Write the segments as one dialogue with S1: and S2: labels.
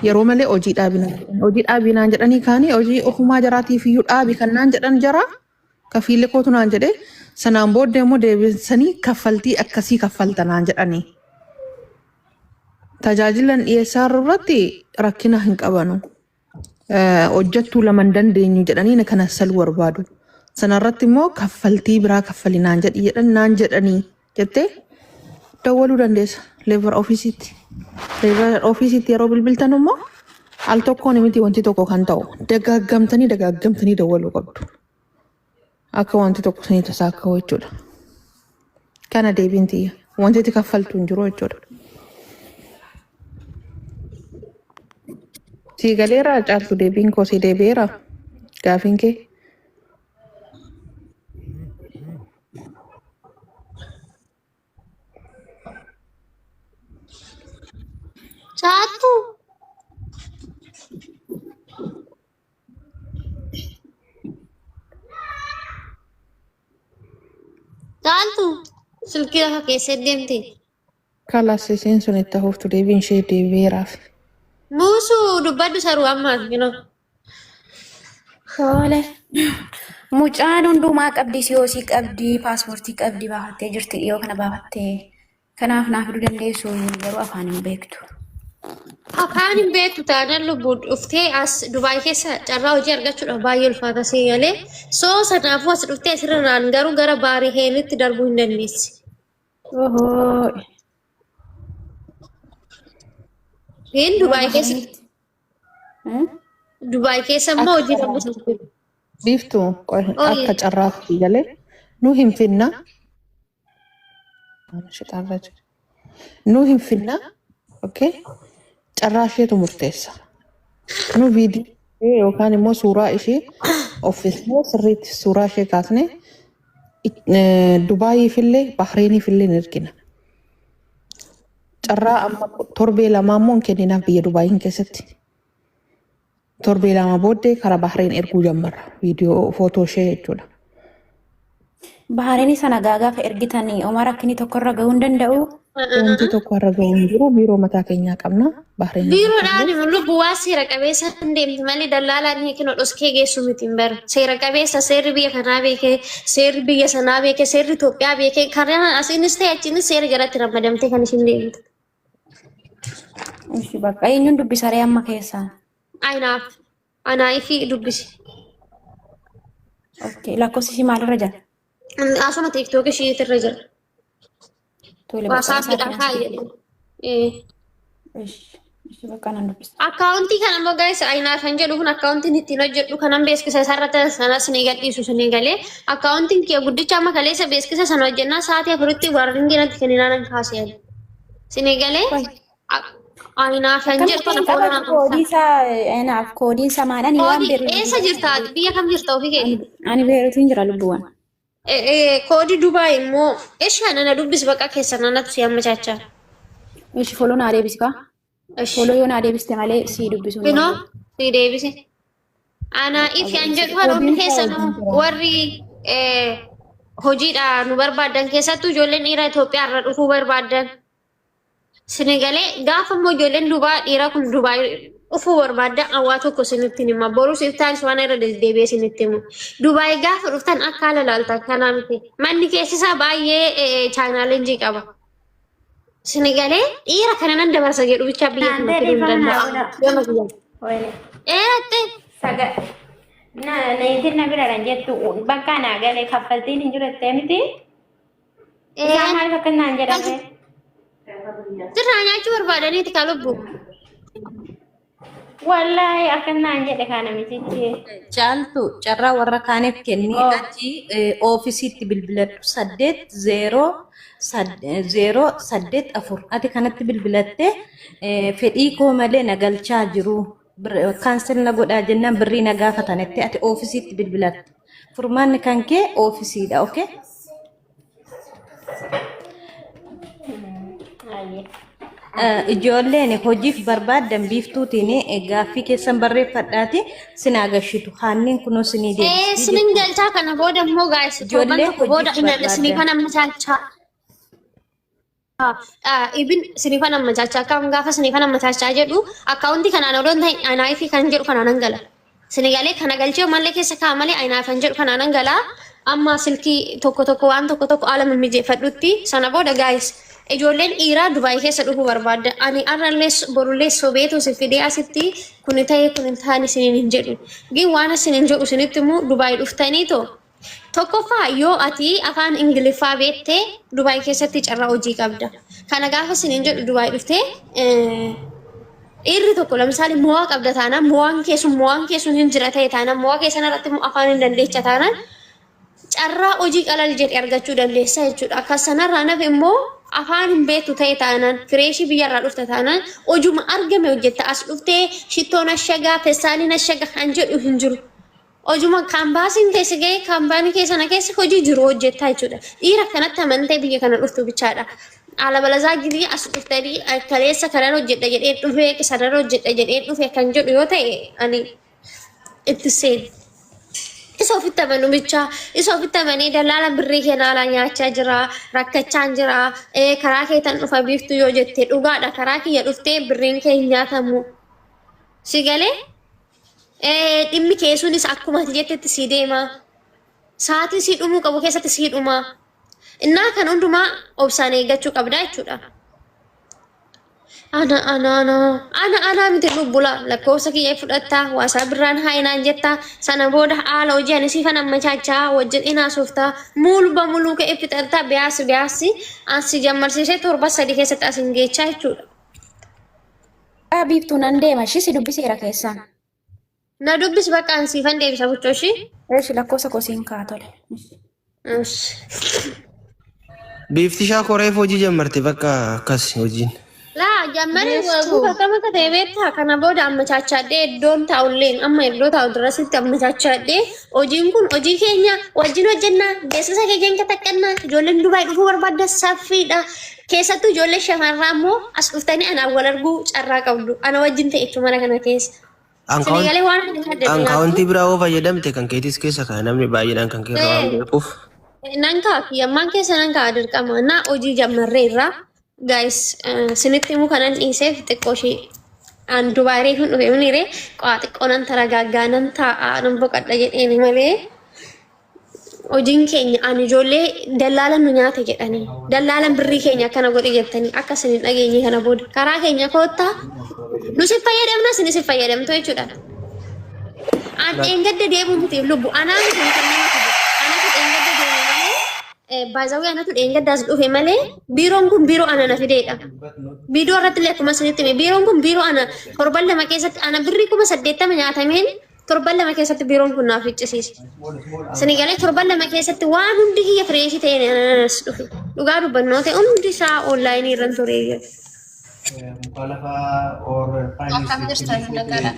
S1: Yeroo malee hojii dhaabinaan jedhan. Hojii dhaabinaan jedhanii kaanii hojii ofumaa jaraatiif iyyuu dhaabi kan naan jedhan jara kafiilli kootu naan jedhe sanaan booddee immoo deebisanii kaffaltii akkasii kaffalta naan jedhanii. Tajaajilan dhiyeessaa irratti rakkina hin qabanu. Hojjettuu lama hin dandeenyu jedhanii na kana saluu barbaadu. Sanarratti immoo kaffaltii biraa kaffali naan jedhi jedhan naan jedhanii jettee dawwaluu dandeessa leevar ofiisiitti. Leevar ofiisiitti yeroo bilbiltan immoo al tokkoon miti wanti tokko kan ta'u dagaaggamtanii dagaaggamtanii dawwaluu qabdu. Akka wanti tokko isinii tasaakkaa'u jechuudha. Kana deebiin tiyya. Wanti itti kaffaltu hin jiru jechuudha. Sii galeera caaltu deebiin koo sii deebi'eera gaafiin kee.
S2: Caattu. Caaltu silkii lafa keessee deemte.
S1: Kalas isiin sun itti hafuuftu deebiin ishee deebi'eeraaf.
S2: Muusuu dubbadhu saruu ammaaf kinoo.
S3: Tole. Mucaan hundumaa qabdi, siyoosii qabdi, paaspoortii qabdi, baafattee jirti dhiyoo kana baafattee. Kanaaf naa fiduu dandeessu garuu afaan hin beektu.
S2: Afaan hin beektu taanaan lubbuun dhuftee as Dubaay keessa carraa hojii argachuudhaaf baay'ee ulfaata si galee. Soo sanaafuu as dhuftee asirra naan garuu gara baarii heenitti darbuu hin dandeessi.
S3: Ohoo.
S2: Hin Dubaay keessa
S3: Hmm?
S2: Dubaay keessa immoo
S1: Akka
S2: hojii dhabuu hin jiru.
S1: biiftuu
S2: Ooyee.
S1: akka carraatti galee nu hin finna. Shixaarra jira. Nu hin finna. Okay. Carraa isheetu murteessa. Nu viidiyoo ishee yookaan immoo suuraa ishee uffisnee sirriitti suuraa ishee kaasnee Dubaayiif illee Bahreeniif illee ni ergina. Carraa amma torbee lamaa immoo hin kenninaaf biyya Dubaayiin keessatti. Torbee lama booddee karaa Bahreen erguu jammarra viidiyoo footoo ishee jechuudha.
S3: Bahareenii sana gaa gaafa ergitanii homaa rakkinni tokko irra gahuu hin danda'u.
S1: Wanti tokko har'a gahuu hin jiru biiroo mataa keenyaa qabna Bahreen irratti
S2: Biiroodhaan
S1: illee.
S2: lubbu waa seera qabeessa hin deemti malee dallaalaan hiikino dhoskee geessu miti hin bara. Seera qabeessa seerri biyya kanaa beekee seerri biyya sanaa beekee seerri Itoophiyaa beekee karaan asiinis ta'e achiinis seera jalatti ramadamtee kan ishiin deemtu.
S3: Ishi bakka eenyuun dubbisaree amma keessaan?
S2: Ayinaaf anaa ifi dubbisi.
S3: Okay, lakkoofsi ishii maalirra jira?
S2: Asuma TikTok ishiitirra jira.
S3: Tole bakka
S2: Waasaappiidhaan
S3: isaatiin
S2: kaa'i
S3: as
S2: jedhee. Ee.
S3: Ishi ishi bakka nan dubbisa.
S2: Akkaawuntii kana immoo guys Ayinaa kan jedhu kun akkaawuntiin ittiin hojjedhu kanan beeksisa isarratti sanas ni gadhiisu sinii galee akkaawuntiin kiyya guddicha amma kaleessa beeksisa sana hojjennaa sa'aatii afuritti warringii natti kenninaa nan kaasee sinii galee
S3: Qoy.
S2: Ayinaa kan
S3: Akkamitti
S2: jedhu kana
S3: hin
S2: fooloo
S3: qabatu
S2: naan
S3: koodii
S2: qabsiisa.
S3: isaa naaf koodiin isaa maal ani waan
S2: Koodii
S3: beeruutiin
S2: eessa
S3: jira.
S2: jirta ati biyya kam jirta ofii keeti?
S3: Ani beeruutiin jira lubbuuwwan.
S2: Koodii Dubaay immoo esha nana dubbis baqa keessa nanatu si ammachaachaa.
S3: Ishi foloo naa deebisi kaa.
S2: Esh.
S3: Foloo yoo naa deebiste malee sii dubbisuu hin
S2: Kunoo
S3: danda'u.
S2: si deebise. Ana ifi an jedhu kan hundi
S1: Koodiin isaa
S2: keessanuu
S1: wajjin jira.
S2: warri hojiidha nu barbaaddan keessattuu ijoolleen dhiiraa Itoophiyaa irra dhufuu barbaaddan. Sinigalee gaafa immoo ijoolleen dubaa dhiiraa kun Dubaay dhufuu barbaadda awwaa tokko isinitti hima. Borus iftaanis waan irra deddeebi'ee isinitti himu. Dubaay gaafa dhuftan akka haala laaltan kanaa miti. Manni keessisaa baay'ee chaayinaalenjii qaba. Sinigalee dhiira kana nan dabarsa jedhu bichaa biyya
S4: Naan
S2: kana
S4: ta'e
S2: fiduu hin
S4: dhiifama naa
S2: danda'amu.
S4: godhaa.
S2: Gama kiyyaan.
S4: Wayne.
S2: Dheeratte.
S4: Saga. Na na na bira dhan jettu bakka naa galee kaffaltiin hin jiru jettee miti. Isaan maaliif akka naan jedhame?
S2: Sirraa nyaachuu barbaadaniiti kaa lubbu.
S4: Wallaahi akka naan jedhe kaa namitichi.
S5: Caaltu carraa warra kaaniif kennii
S4: Oh.
S5: achi oofisiitti bilbiladhu 8 0 0 8 4 ati kanatti bilbilatte fedhii koo malee na galchaa jiru kaansel na godhaa jennaan birrii na gaafatan jettee ati oofisiitti bilbilatte furmaanni kan kee oofisiidha okay.
S4: Ayyee.
S5: Ijoolleen hojiif barbaaddan biiftuutiin gaaffii keessan barreeffadhaati sinaa gashitu haanniin kunoo sinii
S2: Ee
S5: deebistii
S2: sinin
S5: jechuudha.
S2: galchaa kana booda immoo gaa'is torban
S5: Ijoollee
S2: tokko booda
S5: hojiif
S2: isinii
S5: barbaaddan.
S2: kana machaachaa. Ibin sinifan ammachaachaa akkam gaafa sinifan ammachaachaa jedhu akkaawuntii kanaan odoo hin ta'in anaafi kan jedhu kanaan nan gala. Sinigalee kana galchee mallee keessa kaa'a malee anaaf kan jedhu kanaan nan gala. Amma silkii tokko tokko waan tokko tokko haala mimmijeeffadhutti sana booda gaayis ijoolleen dhiiraa Dubaay keessa dhufuu barbaadda. Ani har'allee borullee sobeetu si fidee asitti kuni ta'e kun hin taane isiniin hin jedhu. Gin waan isiniin jedhu isinitti immoo Dubaay dhuftanii too tokkoffaa yoo ati afaan Ingiliffaa beekte Dubaay keessatti carraa hojii qabda. Kana gaafa isiniin jedhu Dubaay dhuftee dhiirri tokko lamsaali mo'aa qabda taanaan mo'aan keessun hin jira ta'e taanaan mo'aa keessan irratti immoo afaan hin dandeecha taanaan carraa hojii qalal jedhe argachuu dandeessa jechuudha. Akka sanarraa nafe immoo afaan hin beektu ta'e taanaan fresh biyyarraa dhufte taanaan hojuma argame hojjetta. As dhuftee shittoon ashagaa fessaaliin ashagaa kan jedhu hin jiru. Hojuma kaampaasiin keessa ga'ee kaampaanii keessa na keessa hojii jiru hojjettaa jechuudha. Dhiira kanatti amantee biyya kana dhuftu bichaadha. Alabalazaa girii as dhuftanii kaleessa kanan hojjedha jedhee dhufee sanan hojjedha jedhee dhufe kan jedhu yoo ta'e ani itti seenu. Isa ofitti amanu bichaa, isa ofitti amanee dallaala birrii kennaalaa nyaachaa jira, rakkachaa jira, karaa keetan dhufa biiftu yoo jette dhugaadha, karaa kiyya dhuftee birriin kee hin nyaatamu. Si galee dhimmi kee sunis akkuma ati jettetti si deema. Sa'aatii si dhumuu qabu keessatti si dhuma. Innaa kan hundumaa obsaan eeggachuu qabda jechuudha. Ana ana ana ana ana miti lubbula lakkoofsa kiyya fudhattaa waasaa birraan haayinaan jettaa sana booda haala hojii ani siifan ammachaachaa wajjin inaasoftaa muulu bamuluu ka'e fixattaa biyaasi biyaasi ansi jammarsiisee torba 3 keessatti asin geechaa jechuudha.
S3: Biiftuu nan deema ishii si dubbiseera keessaan.
S2: Na dubbis bakka an siifan deebisa buchoo ishii.
S3: Eeshi, lakkoofsa koo siin kaa, tole.
S6: Biiftishaa koreef hojii jammarte bakka akkas hojiin.
S2: Laa jammari
S5: Beektu.
S2: Guuta akkam akka ta'e beektaa? Kana booda ammachaachadhee iddoon taa'ulleen amma iddoo taa'u dirasitti ammachaachadhee hojiin kun hojii keenya wajjin hojjennaa, beeksisa keenya taqqannaa. Ijoolleen Dubaay dhufuu barbaadda saffiidha. Keessattuu ijoollee shamarraa immoo as dhuftanii anaan wal arguu carraa qabdu, ana wajjin ta'e jechuun mana kana keessa. Sinigalee waan ani adda
S6: Ankaawuntii biraa yoo fayyadamte kan keetis keessa kana namni baay'eedhaan kan keessa waan beekuuf.
S2: Nan ka'a, kiyyammaan keessa nan ka'a dirqama. Na hojii jammarree irraa guys sinitti himuu kanan dhiiseef xiqqoo ishee an Dubaayii kun dhufe miniire qaa xiqqoo nan taragaaggaa nan taa'a nan boqadha jedheeni malee hojiin keenya an ijoollee dallaalan nu nyaate jedhanii dallaalan birrii keenya akkana godhe jettanii akka isin hin dhageenye kana booda karaa keenya koottaa nu si fayyadamna isin si fayyadamtu jechuudha. An dheengadda deemuu miti lubbu anaa miti kan nama fidu, anatu dheengadda deeme malee, baay'ee anatu dheengaddaas dhufe malee biiroon kun biiroo ana na fideedha. Viidiyoo irratti illee akkuma isinitti hime biiroon kun biiroo ana torban 2 keessatti ana birrii 80,000 nyaatameen torban 2 keessatti biiroon kun naaf ficcisiise. Sinigalee torban 2 keessatti waan hundi kiyya fresh ta'een anas dhufe. Dhugaa dubbannoo ta'e hundi isaa online irra ture.
S7: Akkam jirtan, nagaadha.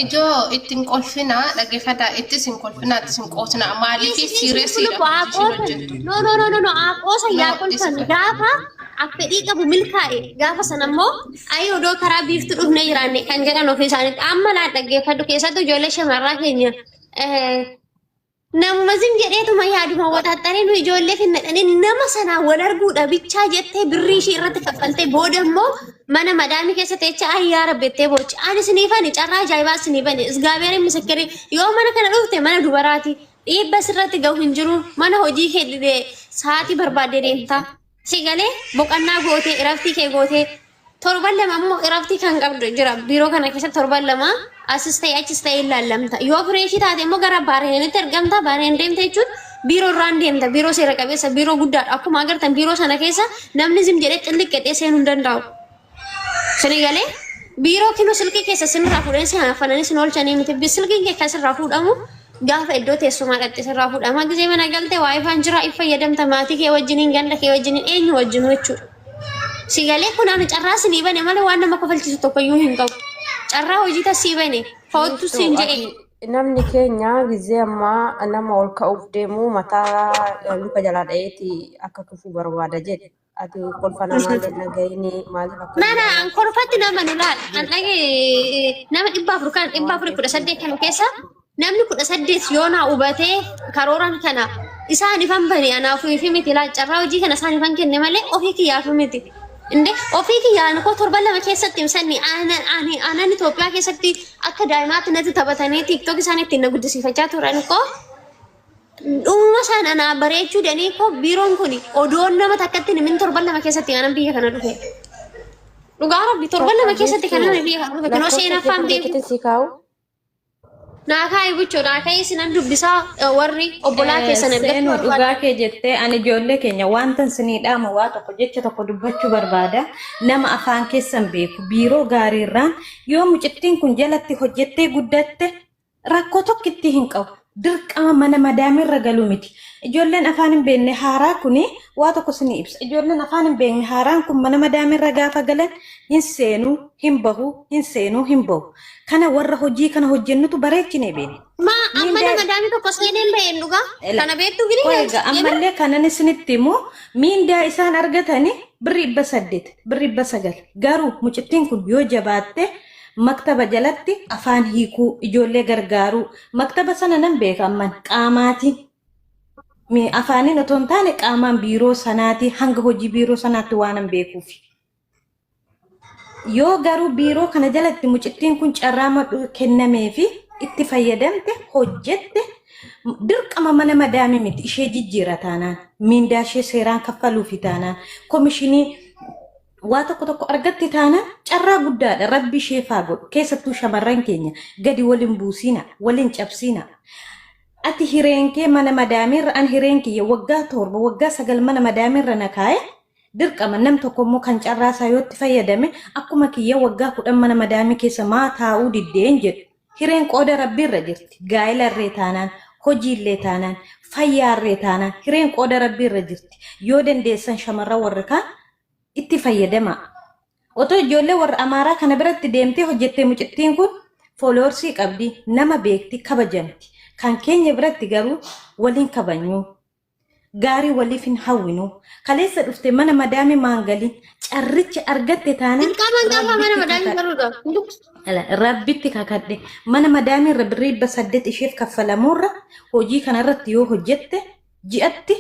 S7: Ijoo ittiin kolfinaa dhaggeeffadhaa, ittis hin kolfinaa, ittis hin qoosnaa, maaliif seriousiidha hojii isheen hojjettu.
S2: No, no, no, no, no, qoosa yaa
S7: No,
S2: kolfan
S7: isa.
S2: Gaafa fedhii qabu milkaa'e gaafa sana immoo ayi odoo karaa biiftuu dhufnee jiraanne kan jedhan ofii isaaniitti amma laa dhaggeeffadhu. Keessattuu ijoollee shamarraa keenya namuma zim jedheetuma yaaduma waxaaxxaree nu ijoollee finnadhanii nama sanaa wal arguudha bichaa jettee birrii ishii irratti kaffaltee booda immoo mana madaamii keessa teecha ayyaa rabbettee boochi. Ani isiniifani carraa ajaa'ibaa isinii bane, isgaabeerin misikkirii yoo mana kana dhufte mana dubaraati dhiibba sirratti gahu hin jiru, mana hojii kee didee sa'aatii barbaadde deemta, si galee boqonnaa gootee iraftii kee gootee torban 2 immoo iraftii kan qabdu jira biiroo kana keessa. Torban 2 asis ta'e achis ta'e ilaallamta. Yoo fresh taate immoo gara Baarheenitti ergamta. Baarheen deemte jechuun biiroo irraan deemta, biiroo seera qabeessa, biiroo guddaadha. Akkuma agartan biiroo sana keessa namni zim jedhee xilliqqedhee seenuu hin danda'u. Sini galee biiroo kinoo silkii keessa sinirraa fuudhanii si afananii sin oolchanii miti. Silkiin kee kan sirraa fuudhamu gaafa iddoo teessumaa dhaqxe sirraa fuudhama. Gisee mana galte WiFiin jira, if fayyadamta maatii kee wajjiniin, ganda kee wajjiniin, eenyu wajjinuu jechuudha. Si galee kun ani carraa sinii bane malee waan nama kofalchiisu tokkoyyuu hin qabu. Carraa hojii tasii bane foottu siin jedhe.
S8: Namni keenya gizee ammaa nama ol ka'uuf deemu mataa luka jalaa dha'eeti akka kufuu barbaada jedhe. Ati kolfa namaa dhaga'ini maaliif akka
S2: Nana an kolfatti nama nu laal. An dhagee nama 400 kan 418 kana keessa namni 18 yoo naa hubatee karooran kana isaan ifan bane anaafuu ifi miti laal, carraa hojii kana isaan ifan kenne malee ofii kiyyaafuu miti. Inde ofii kiyyaan koo torban 2 keessatti himsanni ani aanan Itoophiyaa keessatti akka daa'imaatti natti taphatanii TikTok isaan ittiin na guddisiifachaa turan koo dhuma isaan anaa bareechuu danii koo biiroon kun odoon nama takkatti himin torban 2 keessatti aanan biyya kana dhufe. Dhugaa rabbi torban 2 keessatti kan ani biyya kana dhufe kunoo
S8: Lakkoofsa kee
S2: seenaffaan beeku.
S8: kitti si kaa'u.
S2: Naa kaa'i buchoo naa kaa'i sinan dubbisaa warri obbolaa keessan ergachuu
S5: Seenuu
S2: barbaadu.
S5: dhugaa kee jettee ani ijoollee keenya wanta isinii dhaamu waa tokko jecha tokko dubbachuu barbaada. Nama afaan keessan beeku biiroo gaariirraan yoo mucittiin kun jalatti hojjettee guddatte rakkoo tokkitti hin qabu. Dirqama mana madaamirra galuu miti. Ijoolleen afaan hin beekne haaraa kuni waa tokko isinii ibsa. Ijoolleen afaan hin beekne haaraan kun mana madaamirra gaafa galan hin seenuu, hin bahu, hin seenuu, hin bahu. Kana warra hojii kana hojjennutu bareechinee beekna.
S2: Maa amma
S5: Miindaa
S2: nama daami tokko seeneen ba'een dhugaa
S5: Ela.
S2: kana beektu gini
S5: Qoy egaa ammallee kanan isinitti himu miindaa isaan argatani birri 800 birri 900 garuu mucittiin kun yoo jabaatte maktaba jalatti afaan hiikuu ijoollee gargaaruu maktaba sana nan beeka amman qaamaatiin afaaniin otoo hin taane qaamaan biiroo sanaatii hanga hojii biiroo sanaatti waanan beekuufi. Yoo garuu biiroo kana jalatti mucittiin kun carraa madhu kennameefi itti fayyadamte hojjette dirqama mana madaamii miti ishee jijjiira taanaan miindaa ishee seeraan kaffaluufi taanaan komishinii waa tokko tokko argatti taanaan carraa guddaadha rabbi ishee faa godhu keessattuu shamarran keenya gadi waliin buusiina waliin cabsiina. Ati hireen kee mana madaamiirra an hireen kiyya waggaa 7 waggaa 9 mana madaamiirra na kaa'e Dirqama nam tokko immoo kan carraa isaa yoo itti fayyadame akkuma kiyya waggaa 10 mana madaamii keessa maa taa'uu diddee hin jedhu. Hireen qooda Rabbiirra jirti. Gaa'ela irree taanaan, hojii illee taanaan, fayyaa irree taanaan hireen qooda Rabbiirra jirti. Yoo dandeessan shamarran warri kaan itti fayyadamaa. Otoo ijoollee warra Amaaraa kana biratti deemtee hojjettee mucittiin kun fooloorsii qabdi, nama beekti, kabajamti. Kan keenya biratti garuu waliin kabanyuu. Gaarii waliif hin hawwinu. Kaleessa dhufte mana madaami maan galin. Carricha argatte taanaan
S2: Dirqama hin qaba mana
S5: rabbitti
S2: madaamii
S5: kakadhe.
S2: galuudha.
S5: Ala, Rabbitti kakadhe. Mana madaamii irra birrii 800 isheef kaffalamuurra hojii kana irratti yoo hojjette ji'atti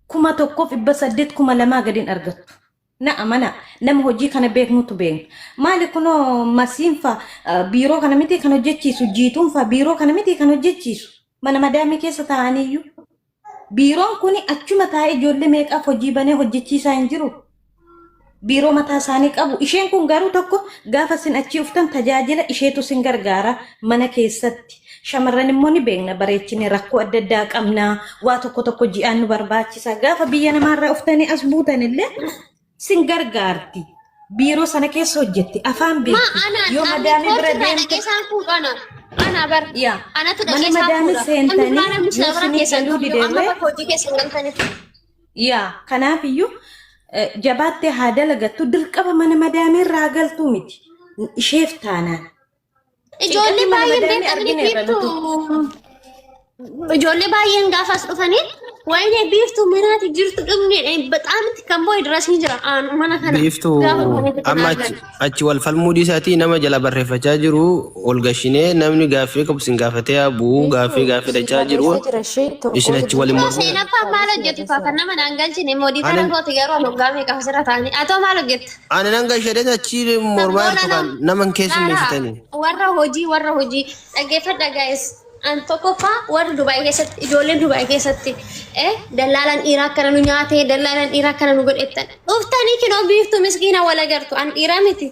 S5: 1800 2000 gadi hin argattu. Na amana nama hojii kana beeknutu beekna. Maali kunoo masiin fa biiroo kana miti kan hojjechiisu jiituun fa biiroo kana miti kan hojjechiisu mana madaamii keessa taa'aniyyuu. Biiroon kun achuma taa'ee ijoollee meeqaaf hojii banee hojjechiisaa hin jiru. Biiroo mataa isaanii qabu. Isheen kun garuu tokko gaafa isin achii uftan tajaajila isheetu isin gargaara mana keessatti. Shamarran immoo ni beekna bareechine rakkoo adda addaa qabna waa tokko tokko ji'aan nu barbaachisa. Gaafa biyya namaarraa uftanii as buutan illee sin gargaarti. Biiroo sana keessa hojjetti afaan
S2: Ma
S5: beekti.
S2: ana
S5: Yoo
S2: ani
S5: madaamii bira
S2: koorti irraa dhaqee
S5: deemte
S2: isaan fuudhu ana. Ana bar.
S5: yaa
S2: Anatu
S5: mana
S2: dhaqee isaan
S5: madaamii
S2: fuudha. Namni
S5: seentanii
S2: biraa namni
S5: yoo
S2: sila bira
S5: sinii
S2: keessan
S5: galuu
S2: jiru amma
S5: didellee
S2: bakka hojii keessan galtanitti.
S5: yaa kanaaf iyyuu jabaattee haa dalagattu dirqama mana madaamii irraa galtuu miti isheef taanaan.
S2: Ijoollee
S5: Cinqatii mana
S2: baay'een
S5: madaamii
S2: beekamni
S5: argineerra
S2: biiftu
S5: nuti.
S2: ijoollee baay'een gaafas dhufanii wayinee biiftuu manaati jirtu dhumne bexaamitti kan boo'e diras ni jira aan mana kana
S6: Biiftuu
S2: gaafa dhufanitti kan
S6: amma
S2: argan.
S6: achi achi wal falmuu dhiisaatii nama jala barreeffachaa jiru ol gashinee namni gaaffii qabu isin gaafatee haa bu'uu gaaffii
S8: Biiftuu
S6: gaaffii
S8: si
S6: dachaa jiru
S8: barreessee jira ishee
S6: isin
S8: tokkoo
S6: achi wal hin
S2: Kunoo
S6: mormina.
S2: seenaffaan maal hojjetu faa kan nama naan galchine moodii kana
S6: Ani
S2: kooti garuu ani hoggaa meeqa asirra taa'anii atoo maal hojjetta?
S6: Ani nan gashadeen achi mormaa
S2: Sabboona
S6: jirtu kan
S2: nama.
S6: nama hin
S2: Laalaa
S6: keessummeessitanii.
S2: warra hojii warra hojii dhaggeeffadha guys. An tokkoffaa warri Dubaay keessatti ijoolleen Dubaay keessatti eh dallaalaan dhiiraa akkana nu nyaatee dallaalaan dhiiraa akkana nu godhettan. Dhuftanii kinoo biiftuu miskiina wal agartu an dhiiraa miti.